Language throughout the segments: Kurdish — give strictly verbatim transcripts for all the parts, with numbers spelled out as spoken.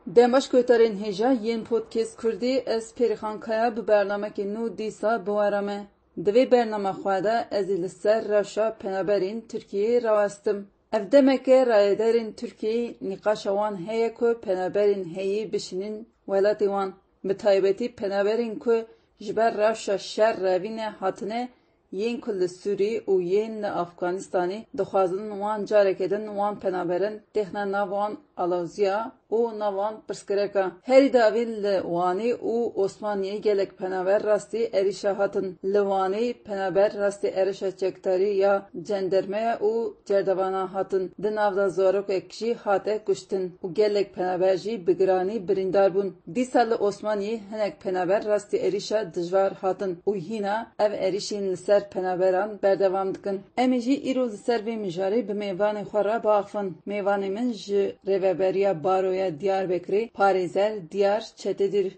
Dem baş guhdarên hêja yên Podcast Kurdî, ez Pêrîxan Kaya bi bernamekê nû dîsa bi we re me. Di vê bername xwe de ez ê li ser rewşa penaberên Tirkiyeyê rawestim. Ev demeke rayedarên Tirkiyeyê nîqaşa wan heye ku penaberên heyî bişînin welatê wan. Bi taybetî penaberên ku ji ber rewşa şer revîne hatine, yên ku li Sûrî û yên li Afganistanê dixwazin wan careke din wan penaberin têxine nav wan aloziya û nav wan pirsgireka. Herî dawî li Wanê û Osmaniyê gelek penaber rastî êrişa hatin. Li Wanê penaber rastî êrişa çekdarî ya cendermeya û cerdevana hatin. Di nav de zarokek jî hate kuştin û gelek penaber jî bi giranî birîndar bûn. Dîsa li Osmaniyê hinek penaber rastî êrişa dijwar hatin û hîna ev êrişên li ser penaberan berdewam dikin. Em ê jî îro li ser vê mijarê bi mêvanê xwe re biaxivin. Mêvanê min ji Rêveberiya Baroya Diyarbekirê, parêzer Diyar Çetedîr.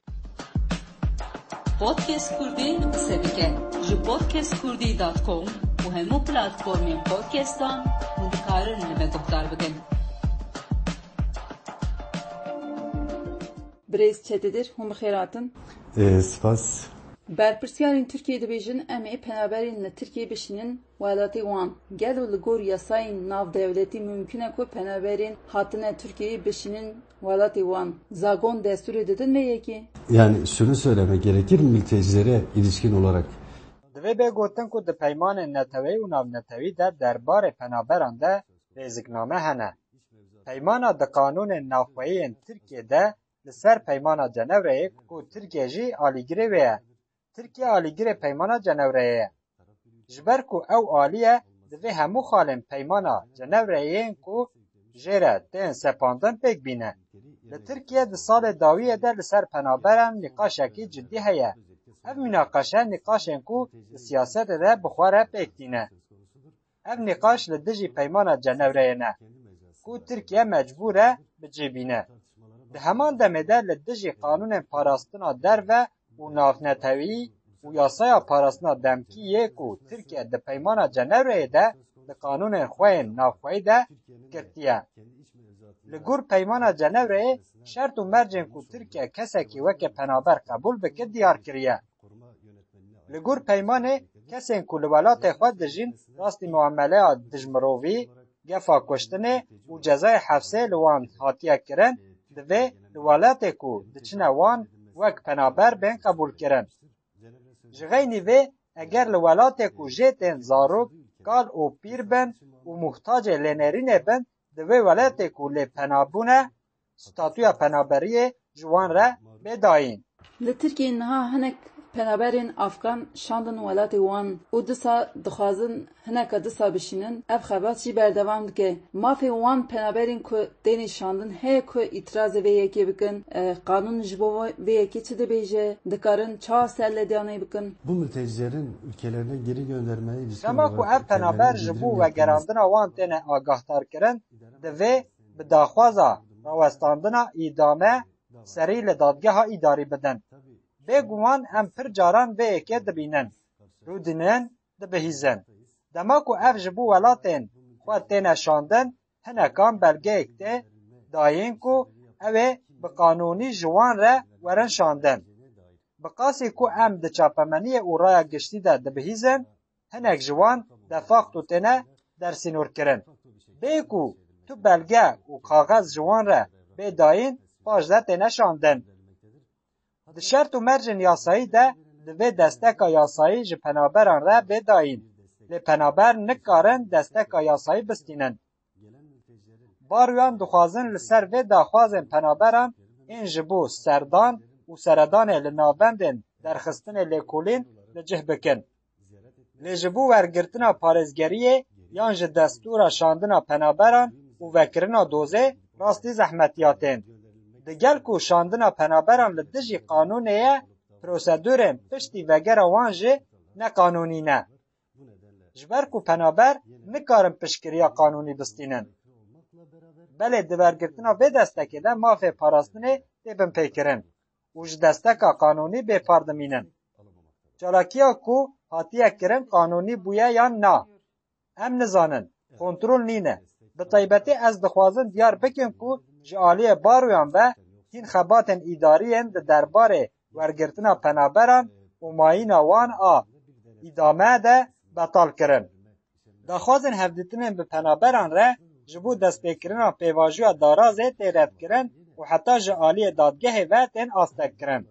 Podcast Kurdî qise dike. Ji podcast kurdî dot com û hemû platformên podcastan hûn dikarin li me guhdar bikin. Birêz Çetedîr, hûn bi xêr hatin. Ê, spas. Berpirsyarên Tirkiyê dibêjin, em ê penaberên li Tirkiyê bişînin welatê wan. Gelo li gor yasayên navdewletî mumkin e ku penaberên hatine Tirkiyeyê bişînin welatê wan? Zagon destûrê didin vê yekê? Yani şunu söylemek gerekir, mültecilere ilişkin olarak. Divê bê gotin ku di peymanên neteweyî û navnetewî de derbarê penaberan de rêzikname hene. Peymana di qanûnên navxweyî yên Tirkiyê de li ser Peymana Cenewreyê ku Tirkiye jî alîgirê wê ye. Tirkiye alîgirê Peymana Cenewreyê ye. Ji ber ku ew alî ye, divê hemû xalên Peymana Cenewreyê yên ku jê re tên sepandin pêk bîne. Li Tirkiye di salê dawiyê de li ser penaberan nîqaşekî cidî heye. Ev mînaqeşe nîqaşên ku di siyasetê de bi xwe re pêk tîne. Ev nîqaş li dijî Peymana Cenewreyê ne, ku Tirkiye mecbûr e bi cî bîne. Di heman demê de li dijî qanûnên parastina derve û navnetewî û yasaya parastina demkî yê ku Tirkiye di Peymana Cenewreyê de di qanûnên xwe yên navxweyî de girtiye. Li gor Peymana Cenewreyê şert û mercên ku Tirkiye kesekî weke penaber qebûl bike diyar kiriye. Li gor peymanê, kesên ku li welatê xwe dijîn rastî muameleya dijmirovî, gefa kuştinê û cezayê hefsê li wan hatiye kirin, divê li welatê ku diçine wan wek penaber bên qebûlkirin. Ji xeynî vê, eger li welatê ku jê tên zarok, kal û pîr bin û muhtacê lênerînê bin, di vê welatê ku lê pena bûne, statûya penaberiyê ji wan re bê dayîn. Li Tirkiyê niha hinek penaberên Afgan şandin welatê wan û disa dixwazin hineka disa bişînin. Ev xebat jî berdewam dike. Mafê wan penaberên ku têne şandin heye ku îtirazê vê yekê bikin. E, qanûn ji bo vê yekê çi dibêje? Dikarin çawa serlediyanê bikin? Bu mültecilerin ülkelerine geri göndermeye ilişkin Dema ku olarak ev penaber ji bo vegerandina wan têne agahdarkirin, divê bi daxwaza rawestandina îdame serî li dadgeha îdarî bidin. Bêguman em pir caran vê yekê dibînin, rûdînin, dibihîzin. Dema ku ev ji bo welatên xwe têne şandin, hinekan belgeyek tê dayîn ku ew ê bi qanûnî ji wan re werin şandin. Bi qasî ku em di çapemeniyê û raya giştî de dibihîzin, hinek ji wan de facto têne dersînorkirin. Bê ku tu belge û kaxez ji wan re bê dayîn, paş de têne şandin. Di şert û mercên yasayî de divê desteka yasayî ji penaberan re bê dayîn. Lê penaber nikarin desteka yasayî bistînin. Baroyan dixwazin li ser vê daxwazên penaberan ên ji bo serdan û seredanê li navendên derxistinê lêkolîn li cih bikin. Lê ji bo wergirtina parêzgeriyê yan ji destûra şandina penaberan û vekirina dozê rastî zehmetiya tên. Digel ku şandina penaberan li dijî qanûnê ye, prosedûrên piştî vegera wan jî neqanûnî ne. Ji ber ku penaber nikarin piştgiriya qanûnî bistînin. Belê di wergirtina vê destekê de mafê parastinê tê binpêkirin û ji desteka qanûnî bêpar dimînin. Çalakiya ku hatiye kirin qanûnî bûye yan na, em nizanin, kontrol nîne. Bi taybetî ez dixwazim diyar bikim ku ji aliyê baroyan ve hîn xebatên îdarî yên di derbarê wergirtina penaberan û mayîna wan a îdame de betal kirin. Daxwazên hevdîtinên bi penaberan re ji bo destpêkirina pêvajoya darazê tê redkirin û heta ji aliyê dadgehê ve tên astekkirin.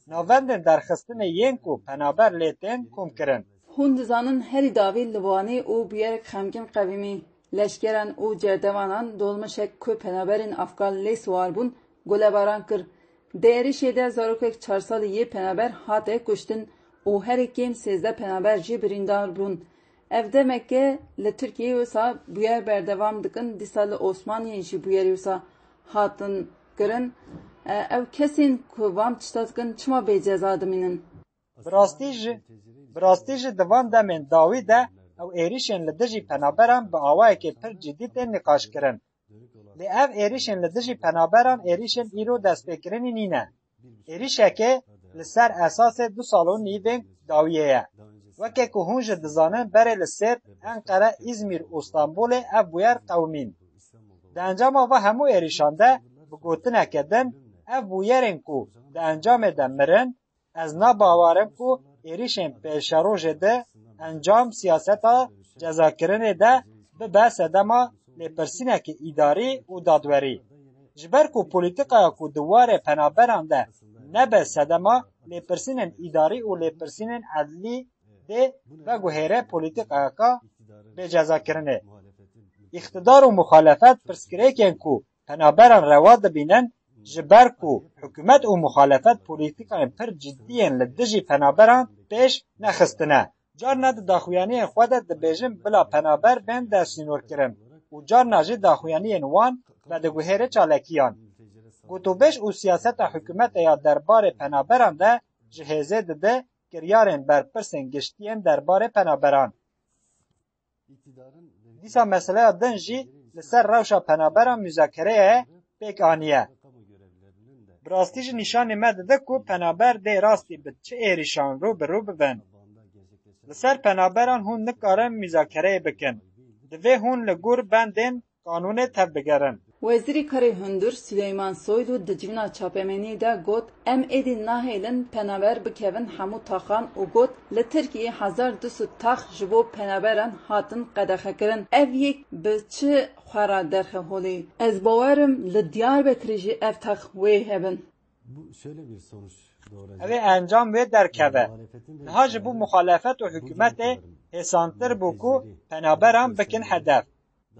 Navendên derxistinê yên ku penaber lê tên kom kirin. Hûn dizanin herî dawî li Wanê û bûyerek xemgîn qevimî. Leşkeran û cerdevanan dolmişek ku penaberên Afgan lê siwar bûn, gulebaran kir. Di êrişê de zarokek çar salî yê penaber hate kuştin û herî kêm sêzdeh penaber jî birîndar bûn. Ev demeke li Tirkiyeyê wisa bûyer berdewam dikin, dîsa li Osmaniyê jî bûyerê wisa hatin kirin. E, ew kesên ku van tişta dikin çima bê ceza dimînin? Bi rastî jî, bi rastî jî di van demên dawî de ew êrîşên li dijî penaberan bi awayekê pir cidî tên nîqaşkirin. Lê ev êrîşên li dijî penaberan êrîşên îro destpêkirinî nîne. Êrîşekê li ser esasê du sal û nîvên dawiyê ye. Weke ku hûn jî dizanin, berê li Sêrt, Enqere, Îzmîr û Stenbolê ev bûyer qewimîn. Di encama va hemû êrîşan de, bi gotineke din, ev bûyerên ku di encamê de mirin, ez nabawerim ku êrîşên pêşerojê di encam siyaseta cezakirinê de bibe sedema lêpirsînekî îdarî û dadwerî. Ji ber ku polîtîkaya ku di warê penaberan de nebe sedema lêpirsînên îdarî û lêpirsînên edlî dê veguhêre polîtîkayeka bêcezakirinê. Îqtidar û muxalefet pirsgirêkên ku penaberan rewa dibînin, ji ber ku hikûmet û muxalefet polîtîkayên pir cidî yên li dijî penaberan pêş nexistine. Carna di daxuyaniyên xwe de dibêjin bila penaber bên dersînorkirin û carna jî daxuyaniyên wan vediguhêre çalekiyan. Gotûbêj û siyaseta hikûmetê ya derbarê penaberan de ji hêzê dide kiryarên berpirsên giştî yên derbarê penaberan. Dîsa meseleya din jî li ser rewşa penaberan muzakereyê pêk aniye. Bi rastî jî nîşanî me dide ku penaber dê rastî bi çi êrîşan rû bi rû bibin. Li ser penaberan hûn nikarin muzakereyê bikin. Divê hûn li gor bendên qanûnê tevbigerin. Wezîrê Karê Hundir Sileyman Soylu di civîna çapemeniyê de got, em êdî nahêlin penaber bikevin hemû taxan û got, li Tirkiyeyê hezar du sed tax ji bo penaberan hatin qedexekirin. Ev yek bi çi xwe re derxe holê? Ez bawer im li Diyarbekirê jî ev tax wê hebin. Ev ê encam wê derkeve. Niha ji bo muxalefet û hikûmetê hêsantir bû ku penaberan bikin hedef.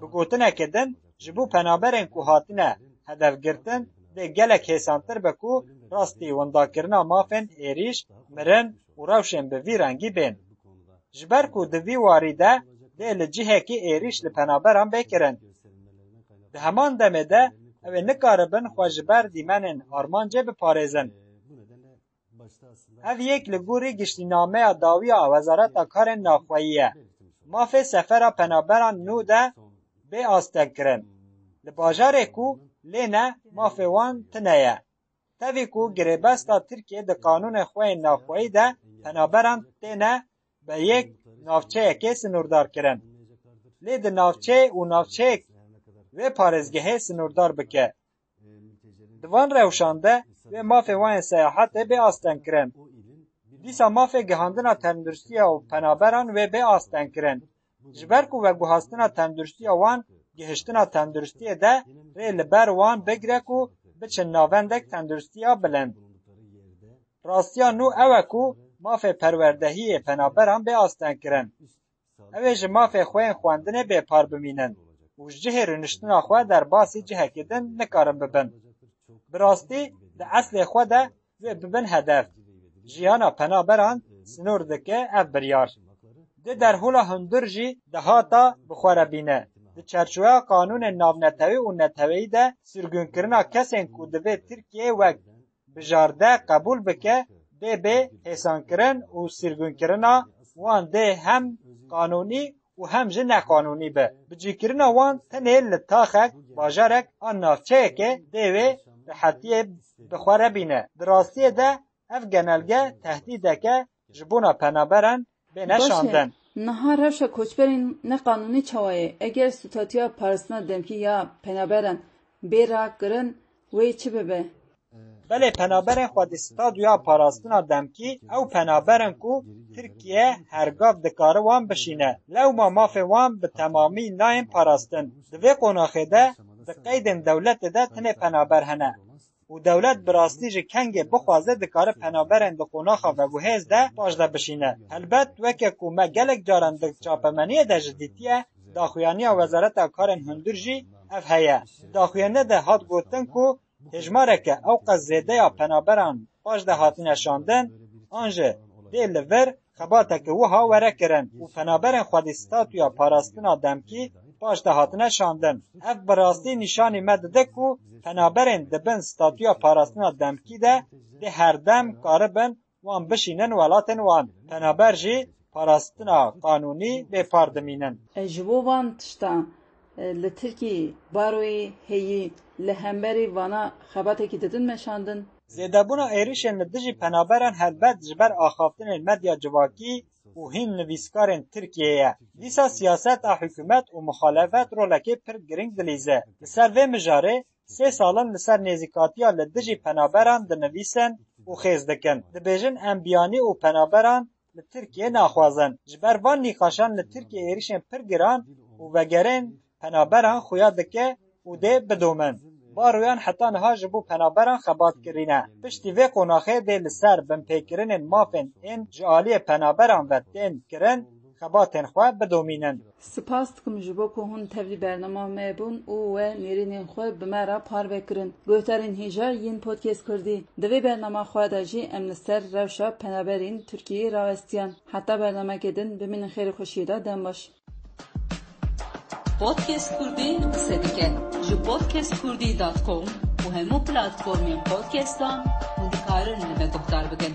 Bi gotineke din, ji bo penaberên ku hatine hedefgirtin, dê gelek hêsantir be ku rastî windakirina mafên êrîş, mirin û rewşên bi vî rengî bên. Ji ber ku di vî warî de dê li cihekî êrîş li penaberan bê kirin. Di heman demê de ew ê nikaribin xwe ji ber dîmenên armancê biparêzin. Ev yek li gorî giştînameya dawî ya Wezareta Karên Navxweyî ye. Mafê sefera penaberan nû de bê astengkirin. Li bajarê ku lê ne, mafê wan tune ye. Tevî ku girêbesta Tirkiyê di qanûnê xwe yên navxweyî de penaberan têne bi yek navçeyekê sinûrdar kirin. Lê di navçeyê û navçeyek wê parêzgehê sinûrdar bike. Di van rewşan de wê mafê wan ên seyahatê bê astengkirin. Dîsa mafê gihandina tenduristiya û penaberan wê bê astengkirin. Ji ber ku veguhastina tenduristiya wan gihiştina tenduristiyê de rê li ber wan bigire ku biçin navendek tenduristiya bilind. Rastiya nû ew e ku mafê perwerdehiyê penaberan bê astengkirin. Ew ê ji mafê xwe yên xwendinê bêpar bimînin û ji cihê rûniştina xwe derbasî cihekî din nikarin bibin. Bi rastî di eslê xwe de wê bibin hedef. Jiyana penaberan sinûr dike ev biryar. Di derhûla hundir jî dihata bi xwe re bîne. Di çerçoveya qanûnên navnetewî û neteweyî de sirgûnkirina kesên ku divê Tirkiye wek bijarde qebûl bike, dê bê hêsankirin û sirgûnkirina wan dê hem qanûnî û hem jî neqanûnî be. Bicîkirina wan tenê li taxek, bajarek an navçeyekê dê wê rehetiyê bi xwe re bîne. Di rastiyê de ev genelge tehdîdeke ji bona penaberan bêne Baş e. şandin. Niha rewşa koçberên neqanûnî çawa ye? Eger stûtatiya parastina demkî ya penaberan bê rakirin, wê çi bibe? Belê penaberên xwedî statûya parastina demkî ew penaber in ku Tirkiye her gav dikare wan bişîne. Lewma mafê wan bi temamî nayên parastin. Di vê qonaxê de di qeydên dewletê de tenê penaber hene. Û dewlet bi rastî ji kengê bixwaze dikare penaberên di qonaxa veguhêz de paş de bişîne. Helbet weke ku me gelek caran di çapemeniyê de ji dîtiye, daxuyaniya Wezareta Karên Hundir jî ev heye. Di daxuyane de hat gotin ku hêjmareke ewqas zêde ya penaberan paş de hatine şandin, an jî dê li vir xebateke wiha were kirin û penaberên xwedî statûya parastina demkî paş de hatine şandin. Ev bi rastî nîşanî me dide ku penaberên di bin statûya parastina demkî de dê herdem karibin wan bişînin welatên wan. Penaber jî parastina qanûnî bê par dimînin. E, ji bo van tişta, e, li Tirkî baroyê heyî li hemberî vana xebatekî didin meşandin? Zêdebûna êrişên li dijî penaberan helbet ji ber axaftinên medya civakî û hîn nivîskarên Tirkiyê ye. Dîsa siyaseta hikûmet û muxalefet rolekê pir girîng dilîze. Li ser vê mijarê sê sal in li ser nêzîkatiya li dijî penaberan dinivîsin û xêz dikin. Dibêjin em biyanî û penaberan li Tirkiyê naxwazin. Ji ber van nîqaşan li Tirkiyê êrişên pir giran û vegerên penaberan xuya dike û dê bidomin. Baroyan heta niha ji bo penaberan xebat kirîne. Piştî vê qonaxê dê li ser binpêkirinên mafên ên ji aliyê penaberan ve tên kirin xebatên xwe bidomînin. Spas dikim ji bo ku hûn tevlî bernama me bûn û we nêrînên xwe bi me re parve kirin. Guhdarên hêja yên Podcast Kurdî, di vê bernama xwe de jî em li ser rewşa penaberên Tirkiyeyê rawestiyan. Heta bernameke din bimînin xêr û xweşiyê de, dem baş. Podcast Kurdî qise dike. Ji podcast kurdî dot com û hemû platformên podcastan hûn dikarin li me guhdar bikin.